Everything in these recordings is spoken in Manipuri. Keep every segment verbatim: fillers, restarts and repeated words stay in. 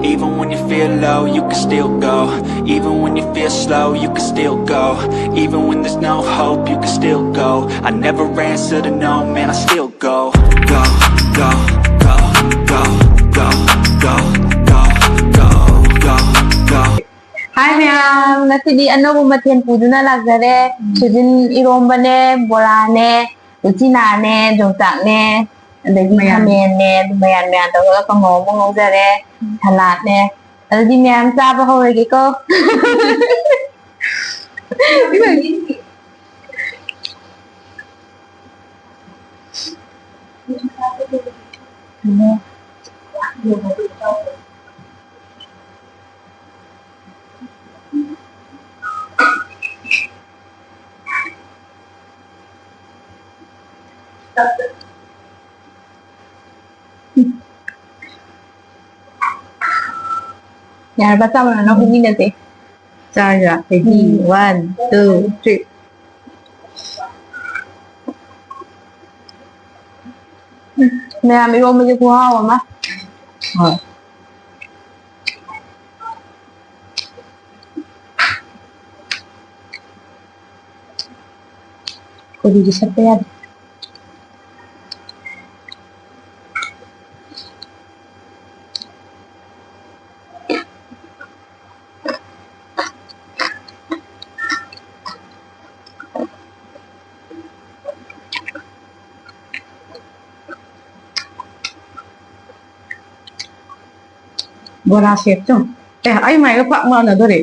Even when you feel low, you can still go. Even when you feel slow, you can still go. Even when there's no hope, you can still go. I never answer to no, man, I still go. Go, go, go, go, go, go, go, go, go, go. Hi ꯃꯌꯥꯝ, ꯉꯁꯤꯗꯤ ꯑꯅꯧꯕ ꯃꯊꯦꯜ ꯄꯨꯗꯨꯅ ꯂꯥꯛꯆꯔꯦ꯫ ꯁꯣꯏꯖꯤꯟ ꯏꯔꯣꯝꯕꯅꯦ, ꯕꯣꯔꯥꯅꯦ, ꯎꯆꯤꯅꯥꯅꯦ, ꯌꯣꯡꯆꯥꯛꯅꯦ, ꯑꯗꯒꯤ ꯃꯌꯥꯟ꯫ ꯈꯥꯃꯦꯟꯅꯦ, ꯑꯗꯨ ꯃꯌꯥꯟ ꯃꯌꯥꯟ ꯇꯧꯔꯒ ꯀꯥꯡꯍꯧ ꯑꯃ ꯉꯧꯖꯔꯦ, ꯁꯂꯥꯗꯅꯦ꯫ ꯑꯗꯨꯗꯤ ꯃꯌꯥꯝ ꯆꯥꯕ ꯍꯧꯔꯒꯦꯀꯣ꯫ ꯌꯥꯔꯕ ꯆꯥꯎꯅ ꯅꯪ ꯎꯃꯤꯟꯅꯁꯦ꯫ ꯆꯥꯔꯒ ready, one, two, three. ꯃꯌꯥꯝ ꯏꯔꯣꯝꯕꯁꯦ ꯈꯨꯍꯥꯎ ꯑꯃ꯫ ꯍꯣꯏ꯫ ꯀꯣꯕꯤꯗꯤ ꯁꯠꯄ ꯌꯥꯗꯦ꯫ ꯕꯣꯔꯥ shape ꯇꯣ꯫ ꯑꯦ, ꯑꯩ ꯃꯥꯏꯒ ꯄꯥꯛ ꯃꯥꯟꯅꯗꯣꯔꯦ꯫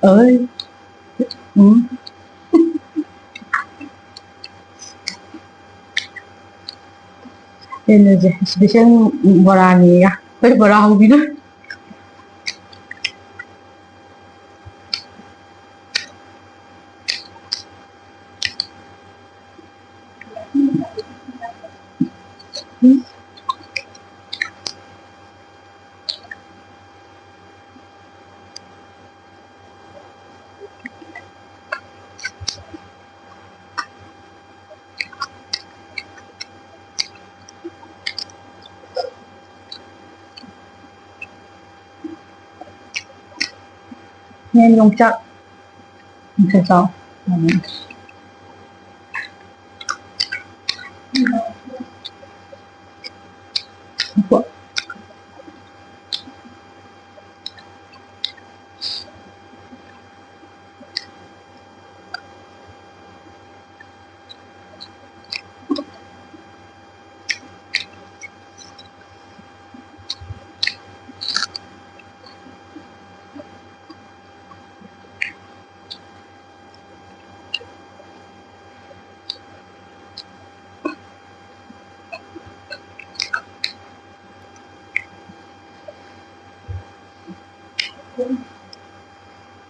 ꯑꯩ꯫ ꯎꯝ꯫ ꯀꯩꯅꯣꯁꯦ, special ꯕꯣꯔꯥꯅꯤ꯫ ꯑꯩꯈꯣꯏ ꯕꯣꯔꯥ ꯍꯧꯕꯤꯅ꯫ ꯌꯦꯟ ꯌꯣꯡꯆꯥꯛ꯫ ꯌꯣꯡꯆꯥꯛ ꯆꯥꯎ꯫ ꯎꯝ꯫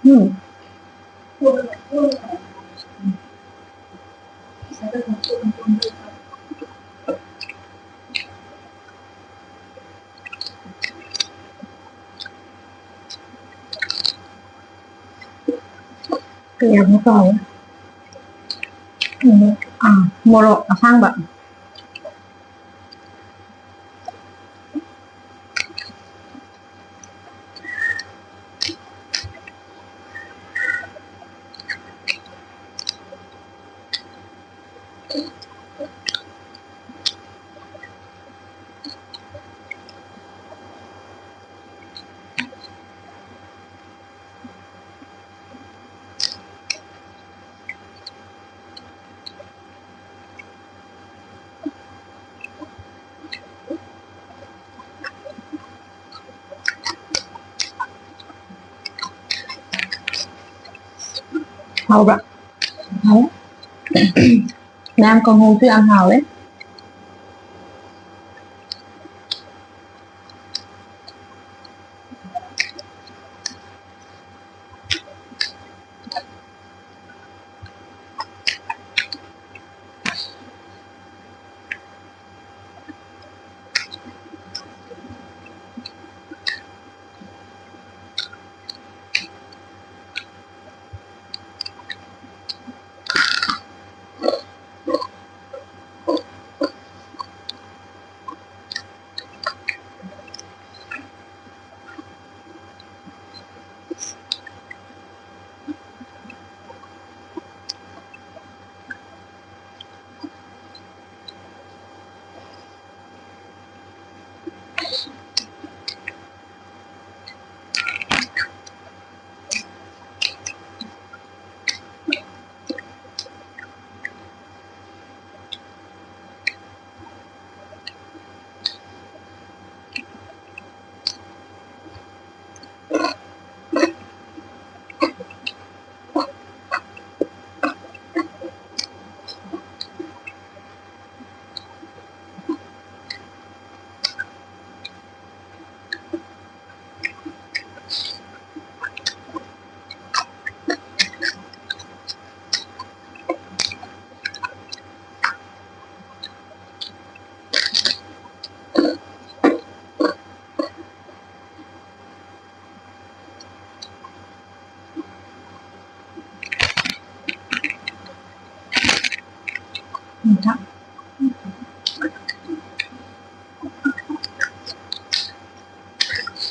ꯎꯝ꯫ ꯀꯩ ꯍꯥꯏꯕꯅꯣ ꯀꯥꯎꯔꯦ꯫ ꯎꯝ, ꯑꯥ, ꯃꯣꯔꯣꯛ ꯑꯁꯥꯡꯕ꯫ ꯍꯥꯎꯕ꯭ꯔꯥ? ꯍꯥꯎꯋꯦ꯫ ꯃꯌꯥꯝ, ꯀꯥꯡꯍꯧꯁꯨ ꯌꯥꯝ ꯍꯥꯎꯋꯦ꯫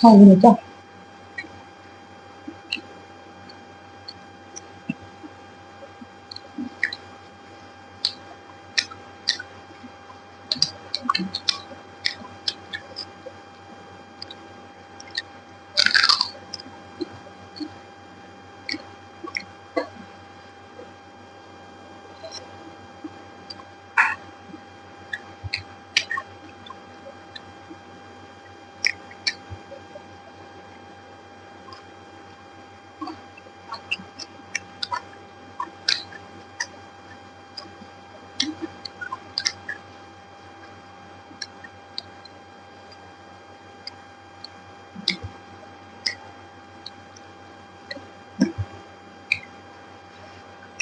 ꯍꯥꯎꯕꯅꯤꯀꯣ꯫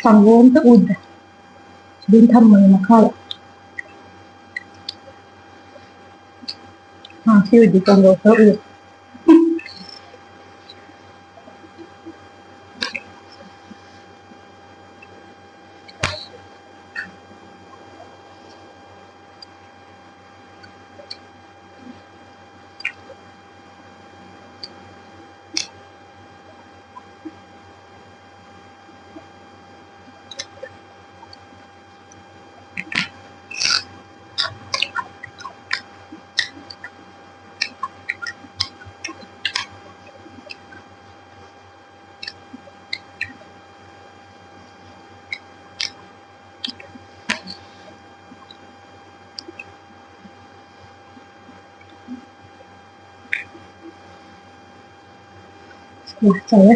ꯀꯥꯡꯕꯨ ꯑꯝꯇ ꯎꯗ꯭ꯔꯦ꯫ ꯑꯗꯨꯝ ꯊꯝꯃꯒꯦ ꯃꯈꯥꯗ꯫ ꯑꯥ, ꯁꯤ ꯑꯣꯏꯗꯤ ꯀꯥꯡꯕꯨ ꯈꯔ ꯎꯏ꯫ ꯂꯥꯛꯆꯔꯦ꯫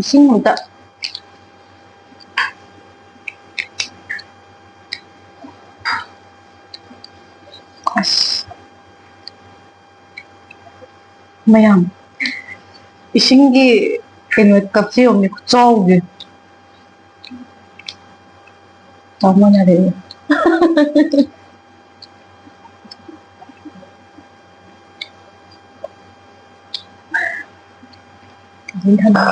ꯏꯁꯤꯡ ꯑꯝꯇ ꯃꯌꯥꯝ, ꯏꯁꯤꯡꯒꯤ ꯀꯩꯅꯣ ꯀꯞꯁꯦ ꯌꯦꯡꯉꯨꯅꯦ, ꯈꯨꯆꯥꯎꯁꯦ꯫ ꯆꯥꯎ ꯃꯥꯟꯅꯔꯦ꯫ ꯑꯗꯨꯝ ꯊꯝꯃꯦ꯫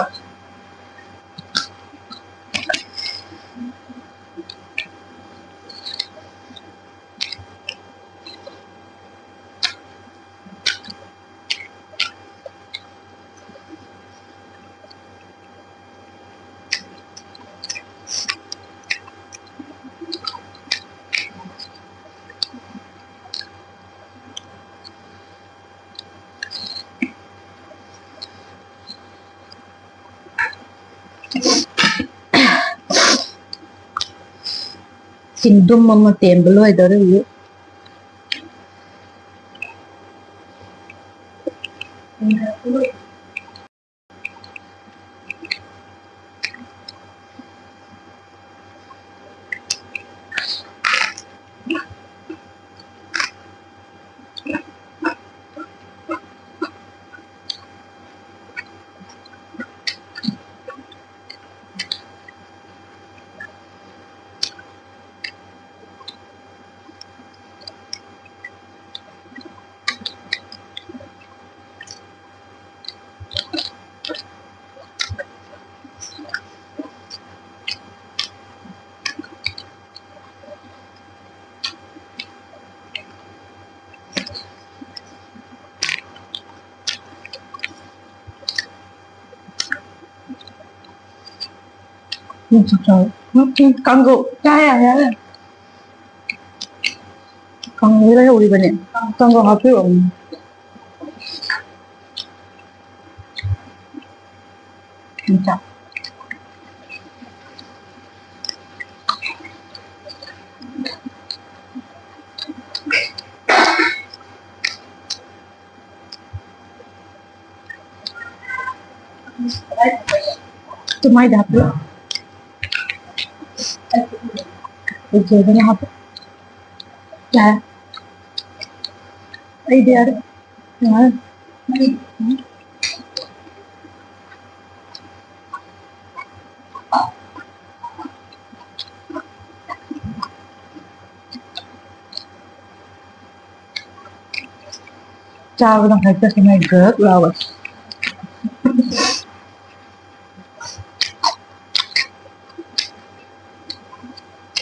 ꯆꯤꯡꯗꯨꯝ ꯑꯃ ꯇꯦꯝꯕ ꯂꯣꯏꯗꯧꯔꯦ ꯍꯧꯖꯤꯛ꯫ ꯎꯝ, ꯆꯥꯛ ꯆꯥꯎ꯫ ꯎꯝ, ꯎꯝ, ꯀꯥꯡꯒꯧ꯫ ꯌꯥꯔꯦ, ꯌꯥꯔꯦ, ꯌꯥꯔꯦ꯫ ꯀꯥꯡꯒꯧ ꯂꯩꯍꯧꯔꯤꯕꯅꯦ꯫ ꯀꯥꯡꯒꯧ ꯍꯥꯞꯄꯤꯔꯛꯑꯣ꯫ ꯎꯝ, ꯆꯥꯎ꯫ ꯇꯨ ꯃꯥꯏꯗ ꯍꯥꯞꯄꯤꯔꯣ꯫ ꯎꯖꯦꯗꯅ ꯍꯥꯞꯄꯣ꯫ ꯌꯥꯔꯦ꯫ ꯑꯩꯗꯤ ꯌꯥꯔꯦ꯫ ꯌꯥꯔꯦ꯫ ꯆꯥꯕꯗ ꯍꯦꯛꯇ ꯁꯨꯃꯥꯏꯅ ꯒ꯭ꯔꯛ ꯂꯥꯎꯋꯦ꯫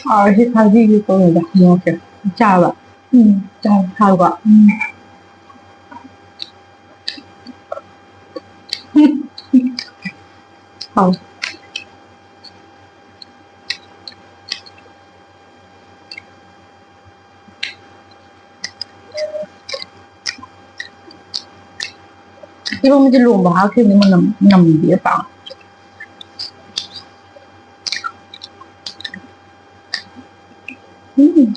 ꯍꯥꯎꯔꯦ ꯁꯤ ꯊꯥꯖꯤꯒꯤ ꯀꯩꯅꯣꯗꯣ, ꯃꯣꯔꯣꯛꯁꯦ꯫ ꯆꯥꯕ꯫ ꯎꯝ, ꯆꯥꯕ꯫ ꯍꯥꯎꯕ꯫ ꯎꯝ꯫ ꯍꯥꯎ꯫ ꯏꯔꯣꯝꯕꯁꯦ ꯂꯣꯝꯕ ꯍꯥꯞꯈꯤꯕꯅꯤ, ꯃꯅꯝ ꯅꯝꯗꯤꯌꯦ ꯄꯥꯛ꯫ ꯎꯝ꯫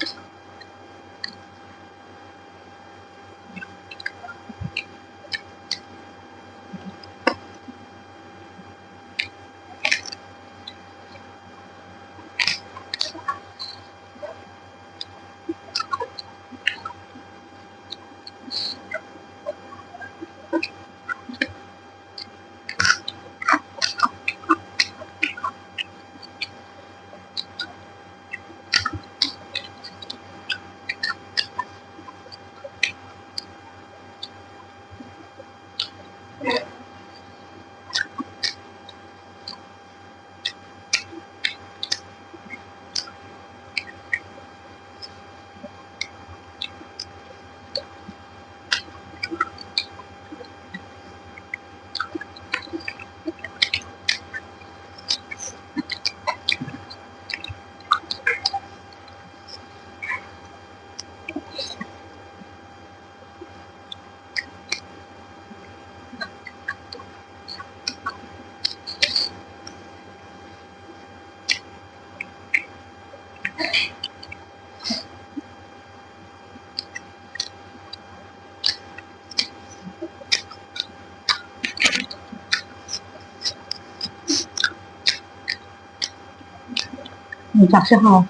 ꯌꯣꯡꯆꯥꯛꯁꯦ ꯍꯥꯎꯋꯦ꯫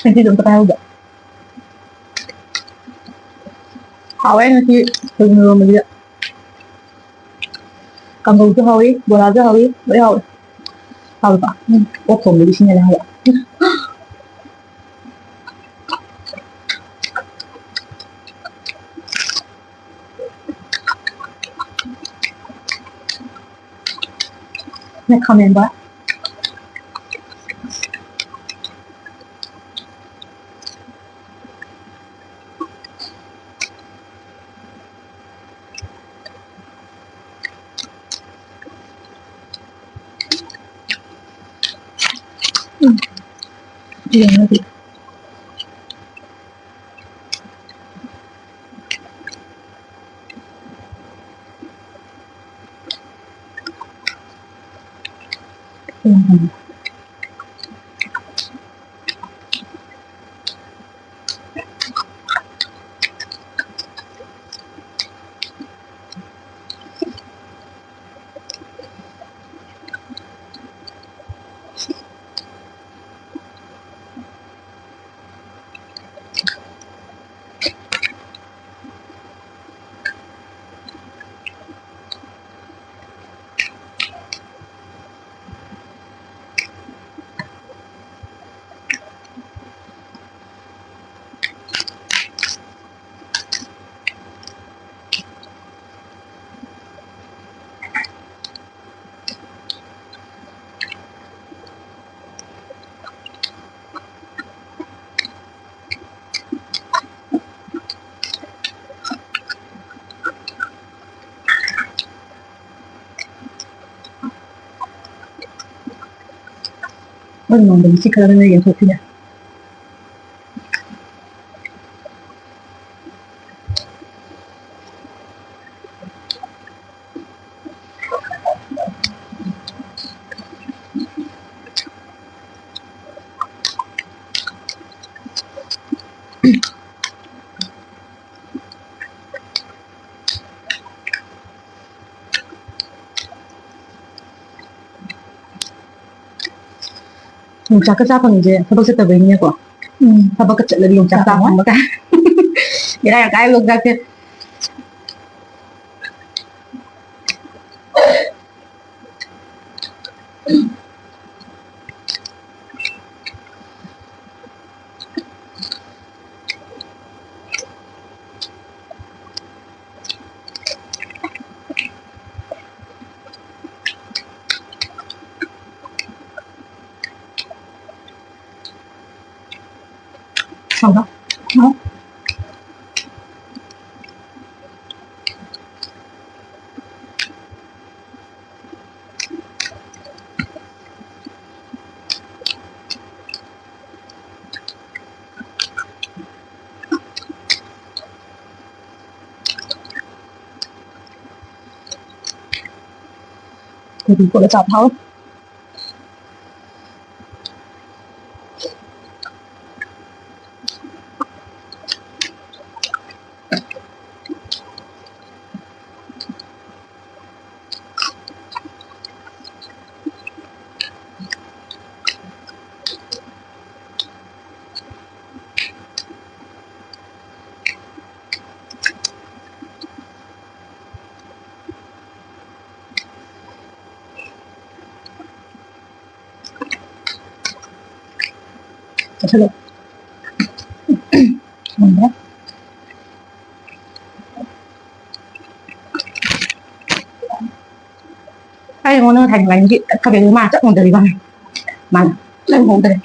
ꯉꯁꯤꯗꯤ ꯑꯝꯇ ꯄꯥꯏꯍꯧꯗꯦ꯫ ꯍꯥꯎꯋꯦ ꯉꯁꯤ ꯁꯣꯏꯕꯨꯝ ꯏꯔꯣꯝꯕꯁꯤꯗ꯫ ꯀꯥꯡꯒꯧꯁꯨ ꯍꯥꯎꯋꯤ, ꯕꯣꯔꯥꯁꯨ ꯍꯥꯎꯋꯤ, ꯂꯣꯏ ꯍꯥꯎꯋꯤ꯫ ꯍꯥꯎꯋꯤꯀꯣ? ꯎꯝ, ꯑꯣꯛ ꯊꯣꯡꯕꯒꯤ ꯏꯁꯤꯡ ꯍꯦꯟꯅ ꯍꯥꯎꯋꯦ꯫ ꯅ ꯈꯥꯃꯦꯟꯕ꯫ ꯎꯝ꯫ ꯌꯦꯡꯉꯗꯤ꯫ ꯎꯝ꯫ ꯃꯣꯏ ꯃꯃꯥꯡꯗꯒꯤ ꯆꯤꯛꯈ꯭ꯔꯒꯅ ꯌꯦꯟꯊꯣꯛꯈꯤꯅꯦ꯫ ꯌꯣꯡꯆꯥꯛꯀ ꯆꯥ ꯐꯪꯉꯤꯁꯦ ꯊꯕꯛ ꯆꯠꯇꯕꯩꯅꯦꯀꯣ꯫ ꯎꯝ, ꯊꯕꯛꯀ ꯆꯠꯂꯗꯤ ꯌꯣꯡꯆꯥꯛ ꯆꯥ ꯐꯪꯕ ꯀꯥꯏ꯫ ꯕꯦꯔꯥ ꯌꯥꯝ ꯀꯥꯏ ꯌꯣꯡꯆꯥꯛꯁꯦ꯫ ꯍꯥꯎꯕ꯭ꯔꯥ? ꯍꯥꯎ꯫ ꯊꯣꯏꯗꯤꯡ ꯀꯣꯠꯂ ꯆꯥꯕ ꯍꯥꯎꯋꯤ꯫ ꯆꯥꯁꯜꯂꯣ꯫ ꯉꯝꯗ꯭ꯔꯦ꯫ ꯑꯩ ꯅꯉꯣꯟꯗ ꯉꯁꯥꯏ ꯉꯥꯔꯤꯒꯤ ꯈꯥꯕꯩꯗꯣ ꯃꯥꯅ ꯆꯞ ꯉꯝꯗꯔꯤꯕ꯫ ꯃꯥꯅ ꯆꯞ ꯉꯝꯗꯔꯦ꯫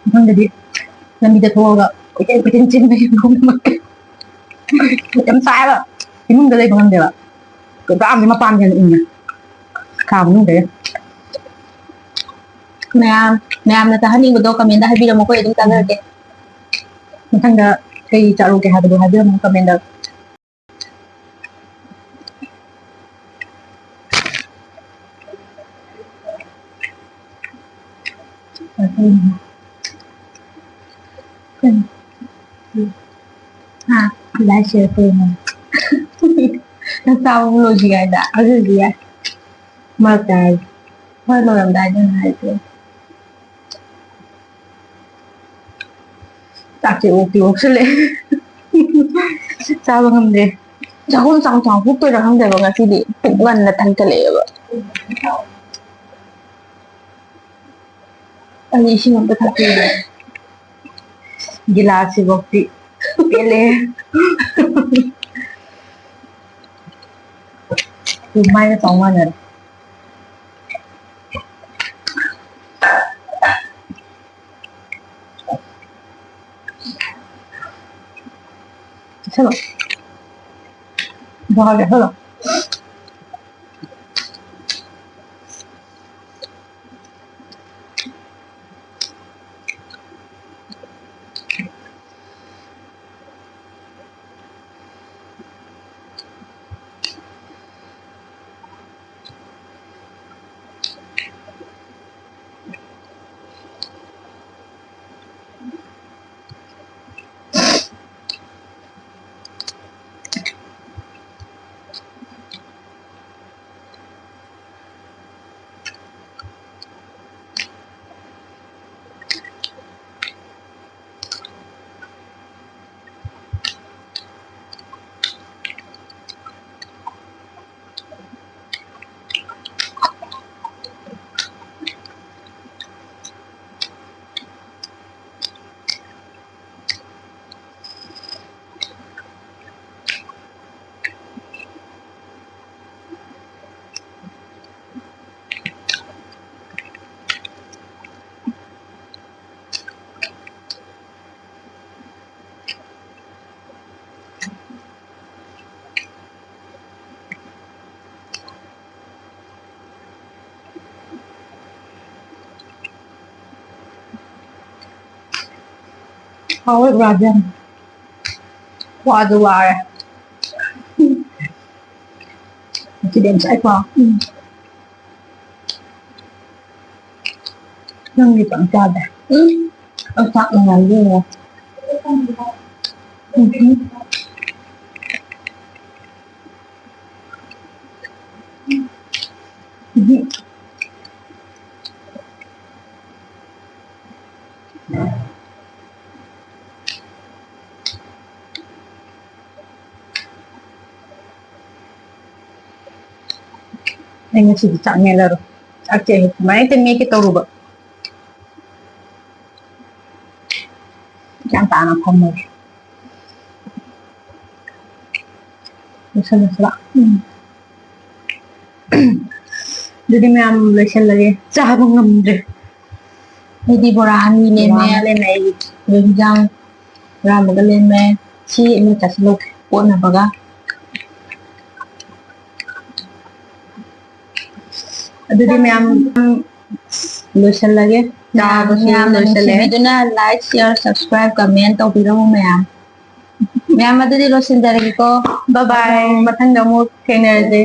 ꯃꯊꯪꯗꯗꯤ ꯂꯝꯕꯤꯗ ꯊꯣꯛꯑꯒ ꯀꯣꯏꯆꯦꯟ ꯀꯣꯏꯆꯦꯟ ꯆꯦꯟꯕ ꯌꯥꯝ ꯁꯥꯏꯕ꯫ ꯏꯃꯨꯡꯗ ꯂꯩꯕ ꯉꯝꯗꯦꯕ꯫ ꯀꯣꯏꯕ ꯑꯃꯗꯤ ꯃꯄꯥꯟ ꯍꯦꯟꯅ ꯏꯪꯉꯦ꯫ ꯀꯥ ꯃꯅꯨꯡꯗꯒꯤ꯫ ꯃꯌꯥꯝ, ꯃꯌꯥꯝꯅ ꯆꯥꯍꯟꯅꯤꯡꯕꯗꯣ comment ꯍꯥꯏꯕꯤꯔꯝꯃꯣ, ꯑꯩꯈꯣꯏ ꯑꯗꯨꯝ ꯆꯥꯖꯔꯛꯀꯦ꯫ ꯃꯊꯪꯗ ꯀꯩ ꯆꯥꯔꯨꯒꯦ ꯍꯥꯏꯕꯗꯣ ꯍꯥꯏꯕꯤꯔꯝꯃꯣ comment꯫ ꯍꯥ? Like, share, comment꯫ ꯆꯥꯛ ꯆꯥꯕ ꯂꯣꯏꯗ꯭ꯔꯤꯉꯩꯗ ꯑꯗꯨꯗꯤ ꯌꯥꯏ꯫ ꯃꯔꯛꯇ ꯍꯥꯏ꯫ ꯍꯣꯏ, ꯂꯣꯏꯔꯝꯗꯥꯏꯗ ꯑꯣꯏꯅ ꯍꯥꯏꯁꯦ꯫ ꯆꯥꯛꯁꯦ ꯑꯣꯛꯇꯤ ꯑꯣꯛꯁꯜꯂꯦ꯫ ꯆꯥꯕ ꯉꯝꯗ꯭ꯔꯦ꯫ ꯆꯥꯛꯈꯨꯝ ꯆꯥꯎ ꯆꯥꯎ ꯍꯨꯛꯇꯣꯏꯔꯥ ꯈꯪꯗꯦꯕ ꯉꯁꯤꯗꯤ꯫ ꯄꯨꯛ ꯉꯟꯅ ꯊꯟꯒꯠꯂꯛꯑꯦꯕ꯫ ꯑꯩ ꯏꯁꯤꯡ ꯑꯝꯇ ꯊꯛꯀꯦ꯫ ꯒꯤꯂꯥꯁꯁꯤꯐꯧꯗꯤ ꯄꯦꯜꯂꯦ꯫ ꯃꯥꯏꯒ ꯆꯥꯎ ꯃꯥꯟꯅꯔꯦ꯫ ꯆꯠꯂꯣ꯫ ꯕꯣꯔꯥ ꯆꯥꯁꯜꯂꯣ꯫ ꯍꯥꯎꯋꯦ ꯕꯣꯔꯥꯁꯦ ꯌꯥꯝ꯫ ꯋꯥꯁꯨ ꯋꯥꯔꯦ꯫ ꯉꯁꯤꯗꯤ ꯌꯥꯝ ꯆꯥꯏꯀꯣ꯫ ꯎꯝ꯫ ꯅꯪꯗꯤ ꯄꯪꯆꯥꯗ꯫ ꯎꯝ꯫ ꯑꯩ ꯆꯥꯛ ꯃꯌꯥꯝꯗꯤ ꯌꯦꯡꯉꯣ꯫ ꯎꯝ꯫ ꯑꯩ ꯉꯁꯤꯗꯤ ꯆꯥꯛ ꯃꯦꯜꯂꯔꯣꯏ꯫ ꯆꯥꯛꯁꯦ ꯑꯩ ꯁꯨꯃꯥꯏꯅ ꯍꯦꯛꯇ ꯃꯦꯠꯀꯦ ꯇꯧꯔꯨꯕ꯫ ꯒ꯭ꯌꯥꯟ ꯇꯥꯅ ꯐꯝꯃꯒꯦ꯫ ꯂꯣꯏꯁꯜꯂꯁꯤꯔꯥ? ꯎꯝ꯫ ꯑꯗꯨꯗꯤ ꯃꯌꯥꯝ ꯂꯣꯏꯁꯜꯂꯒꯦ꯫ ꯆꯥꯕ ꯉꯝꯗ꯭ꯔꯦ꯫ ꯑꯩꯗꯤ ꯕꯣꯔꯥ ꯑꯅꯤ ꯂꯦꯝꯃꯦ꯫ ꯕꯣꯔꯥ ꯑꯃ ꯂꯦꯝꯃꯦ ꯑꯩꯒꯤ꯫ ꯑꯗꯨ ꯍꯤꯟꯖꯥꯡ ꯕꯣꯔꯥ ꯑꯃꯒ ꯂꯦꯝꯃꯦ꯫ ꯁꯤ ꯑꯃ ꯆꯥꯁꯤꯜꯂꯣ ꯀꯣꯠꯅꯕꯒ꯫ ꯑꯗꯨꯗꯤ ꯃꯌꯥꯝ ꯂꯣꯏꯁꯜꯂꯒꯦ꯫ ꯃꯌꯥꯝ, ꯆꯥꯕꯁꯨ ꯃꯌꯥꯝꯅ ꯂꯣꯏꯁꯜꯂꯦ꯫ ꯅꯨꯡꯁꯤꯕꯤꯗꯨꯅ like, share, subscribe, comment ꯇꯧꯕꯤꯔꯝꯃꯨ ꯃꯌꯥꯝ꯫ ꯃꯌꯥꯝ ꯑꯗꯨꯗꯤ ꯂꯣꯏꯁꯤꯟꯖꯔꯒꯦꯀꯣ꯫ Bye bye꯫ ꯃꯊꯪꯗ ꯑꯃꯨꯛ ꯊꯦꯡꯅꯔꯁꯦ꯫